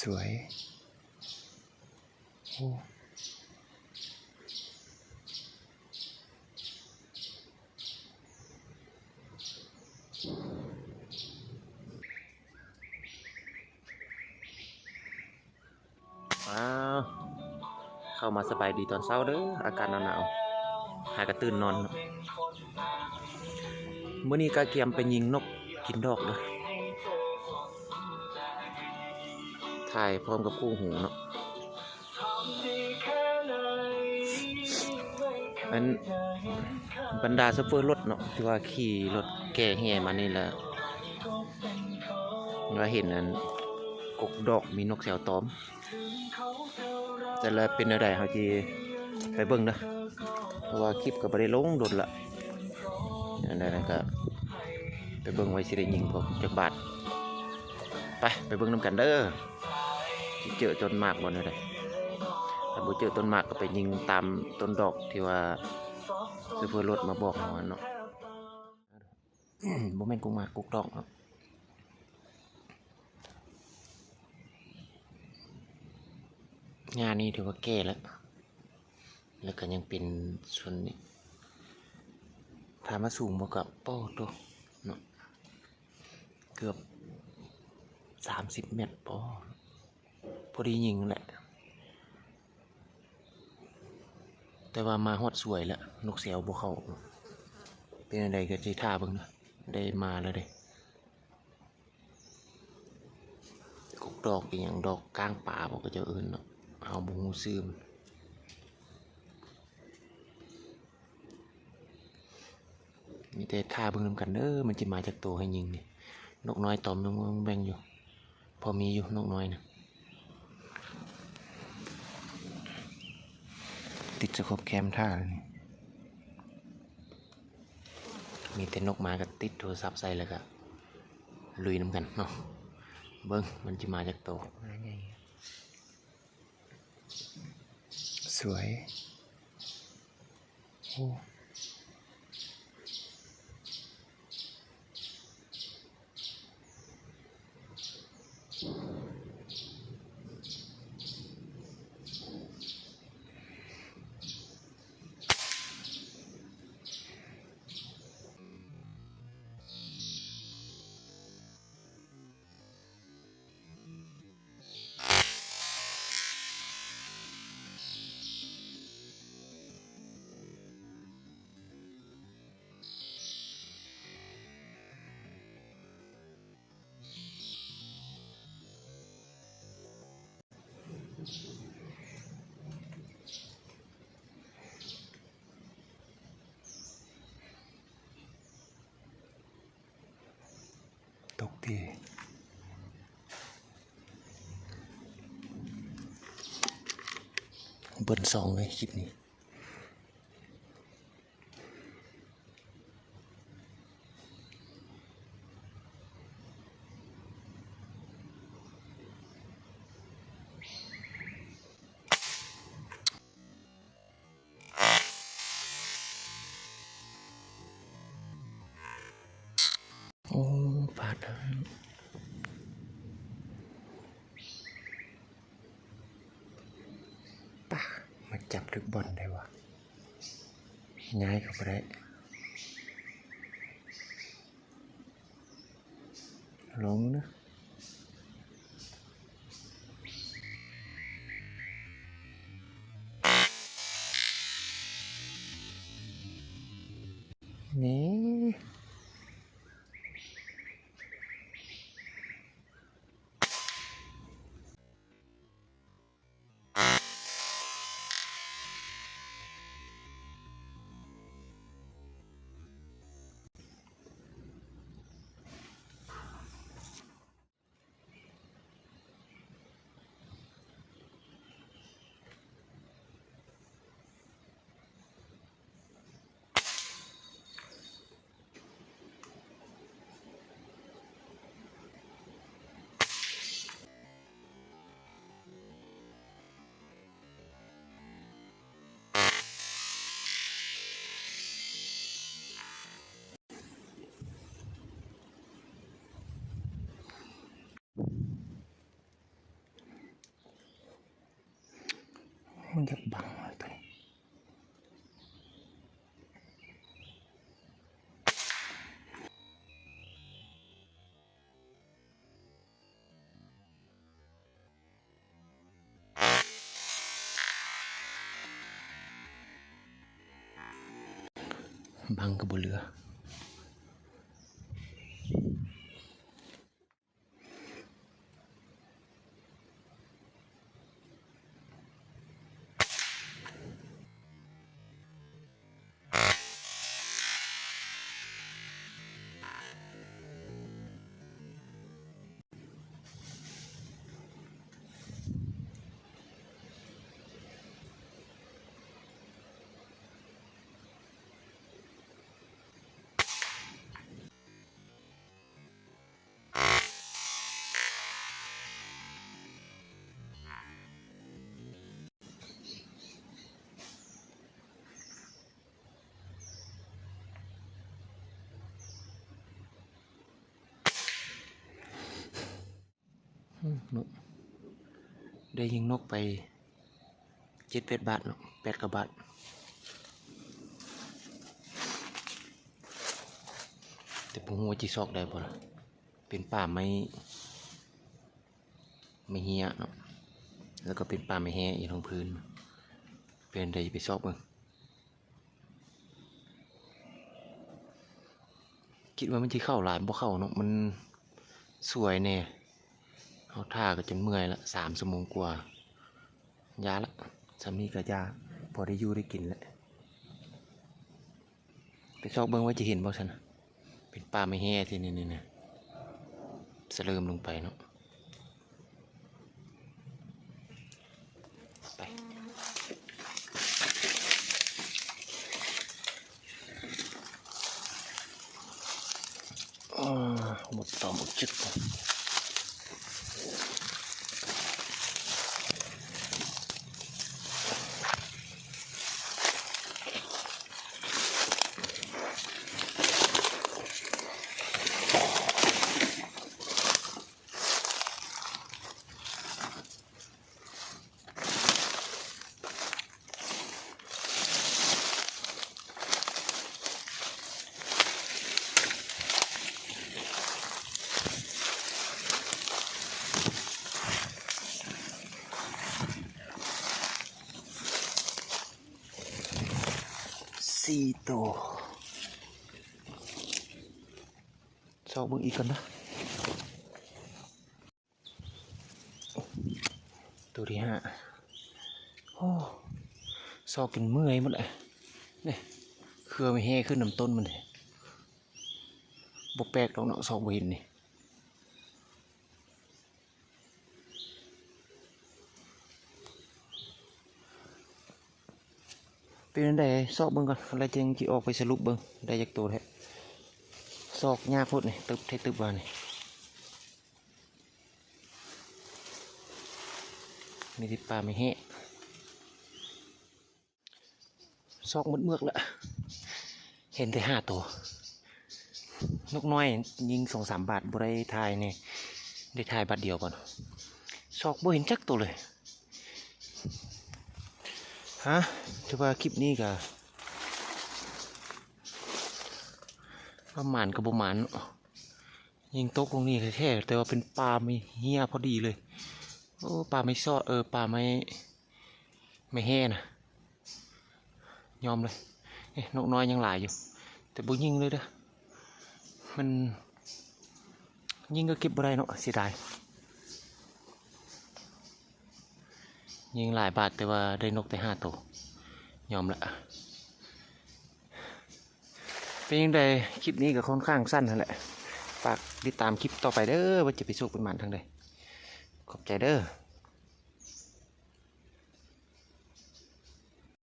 ສວຍ ໂອ້ ອ້າວ ເຂົ້າມາສະບາຍດີຕອນເຊົ້າເດີ ອາກາດໜາວໆ ຫາກະຕື່ນນອນເນາະ. ມື້ນີ້ກະກຽມໄປຍິງນົກກິນດອກເດີ ຖ່າຍພ້ອມກັບຄູ່ຫູເນາະ. ອັນ ບັນດາໂຊເຟີລົດເນາະ ທີ່ວ່າຂີ່ລົດແກ່ແຫ່ມານີ້ລະ ວ່າເຫັນອັນ ກົກດອກມີນົກແສວຕອມ ແຕ່ລະເປັນແນວໃດ ເຮົາຊິໄປເບິ່ງເດີ ເພາະວ່າຄລິບກໍບໍ່ໄດ້ລົງດົນລະ. ອັນໃດນັ້ນກໍໄປເບິ່ງວ່າຊິໄດ້ຍິງບໍ່ຈັກບາດ. ໄປ ໄປເບິ່ງນຳກັນເດີ ຊິເຈີຕົ້ນໝາກບໍ່ແນວໃດ. ຖ້າບໍ່ເຈີຕົ້ນໝາກກໍໄປຍິງຕາມຕົ້ນດອກທີ່ວ່າໂຊເຟີລົດມາບອກເຮົາຫັ້ນເນາະ. ບໍ່ແມ່ນກົກໝາກ ກົກດອກເນາະ. ຫຍ້ານີ້ຖືວ່າແກ່ແລ້ວ ແລ້ວກໍຍັງເປັນສ່ວນນີ້ ຖາມວ່າສູງບໍ່ ກໍ ໂອ້ໂຕ ເນາະ ເກືອບສາມສິບແມັດ ບໍ່ ພໍດີຍິງແຫຼະ ແຕ່ວ່າມາຮອດສວຍແລ້ວ ນົກແສວບໍ່ເຂົ້າ. ເປັນຈັ່ງໃດກໍຊິຖ້າເບິ່ງເນາະ ໄດ້ມາແລ້ວເດ້. ກົກດອກອີ່ຫຍັງ ດອກກ້າງປາບໍ ເຂົາເຈົ້າເອີ້ນເນາະ ເຮົາບໍ່ຮູ້ຊື່ມັນ. ມີແຕ່ຖ້າເບິ່ງນຳກັນເດີ ມັນຊິມາຈັກໂຕໃຫ້ຍິງນີ້. ນົກນ້ອຍຕອມແວ່ງໆຢູ່ ພໍມີຢູ່ນົກນ້ອຍນະ. ຕິດສະໂຄບແຄມຖ້າແລ້ວນີ້ ມີແຕ່ນົກມາກໍຕິດໂທລະສັບໃສ່ ແລ້ວກໍລຸຍນຳກັນເນາະ. ເບິ່ງມັນຊິມາຈັກໂຕ. ສວຍ ໂອ້. ຕົກຕິ ເບິ້ນສອງເລີຍຄລິບນີ້. ໂອ້ ພາດແລ້ວ. ປະ ມາຈັບຖືກບ່ອນໄດ້ຫວາ? ຍ້າຍກໍບໍ່ໄດ້. ລອງເນາະ. ນີ້. ຢາກບັງເລີຍໂຕນີ້. ບັງກໍບໍ່ເຫຼືອ. ອືມ ເນາະ ໄດ້ຍິງນົກໄປເຈັດແປດບາດເນາະ ແປດກວ່າບາດ ແຕ່ບໍ່ຮູ້ວ່າຊິຊອກໄດ້ບໍ່ລະ ເປັນປ່າໄມ້ ໄມ້ເຮ້ຍເນາະ ແລ້ວກໍເປັນປ່າໄມ້ແຮ້ຢູ່ທາງພື້ນ ເປັນໃດໄປຊອກເບິ່ງ. ຄິດວ່າມັນຊິເຂົ້າຫຼາຍ ບໍ່ເຂົ້າເນາະ ມັນສວຍແດ່ ເຮົາຖ້າກໍຈົນເມື່ອຍລະ ສາມຊົ່ວໂມງກວ່າ ຢ່າລະ ສ່ຳນີ້ກໍຢ່າ ພໍໄດ້ຢູ່ໄດ້ກິນແຫຼະ ໄປຊອກເບິ່ງວ່າຈະເຫັນບໍ່ຊັ້ນນະ ເປັນປ່າໄມ້ແຮ້ທີ່ນີ້ ນີ້ນະ ສະເຫຼີມລົງໄປເນາະ. ໄປ ໂອ້ ໝົດຕໍ່ໝົດຈຶກ. ສີ່ໂຕ ຊອກເບິ່ງອີກກ່ອນເດີ. ໂຕທີຫ້າ ໂອ້ ຊອກຈົນເມື່ອຍໝົດແຫຼະ ນີ້ ເຄືອໄມ້ແຮ້ຂຶ້ນນຳຕົ້ນມັນນີ້ ບໍ່ແປກດອກເນາະ ຊອກບໍ່ເຫັນນີ້. ເປັນຈັ່ງໃດ ຊອກເບິ່ງກ່ອນ ແລ້ວຈຶ່ງຊິອອກໄປສະຫຼຸບເບິ່ງ ໄດ້ຈັກໂຕແທ້. ຊອກຍາກໂພດນີ້ ຕຶບແທ້ຕຶບວ່ານີ້ ມີແຕ່ປ່າໄມ້ແຮ້ ຊອກໝົດເມືອກລະ ເຫັນແຕ່ຫ້າໂຕ. ນົກນ້ອຍຍິງສອງສາມບາດ ບໍ່ໄດ້ຖ່າຍແນ່ ໄດ້ຖ່າຍບາດດຽວກ່ອນ ຊອກບໍ່ເຫັນຈັກໂຕເລີຍ. ຮະ ຖືວ່າຄລິບນີ້ກະວ່າໝານກະບໍ່ໝານເນາະ ຍິງຕົກລົງນີ້ແທ້ໆ ແຕ່ວ່າເປັນປ່າໄມ້ເຮ້ຍພໍດີເລີຍ. ໂອ້ ປ່າໄມ້ຊອດ ເອີ ປ່າໄມ້ ໄມ້ແຮ້ນະ ຍອມເລີຍ. ເອະ ນົກນ້ອຍຍັງຫຼາຍຢູ່ ແຕ່ບໍ່ຍິງເລີຍເດີ້ ມັນຍິງກໍເກັບບໍ່ໄດ້ເນາະ ເສຍດາຍ. ຍິງຫຼາຍບາດ ແຕ່ວ່າໄດ້ນົກແຕ່ຫ້າໂຕ ຍອມລະ. ເປັນຈັ່ງໃດ ຄລິບນີ້ກໍຄ່ອນຂ້າງສັ້ນຫັ້ນແຫຼະ ຝາກຕິດຕາມຄລິບຕໍ່ໄປເດີ້ ວ່າຈະໄປໂຊກໄປໝານທາງໃດ. ຂອບໃຈເດີ້.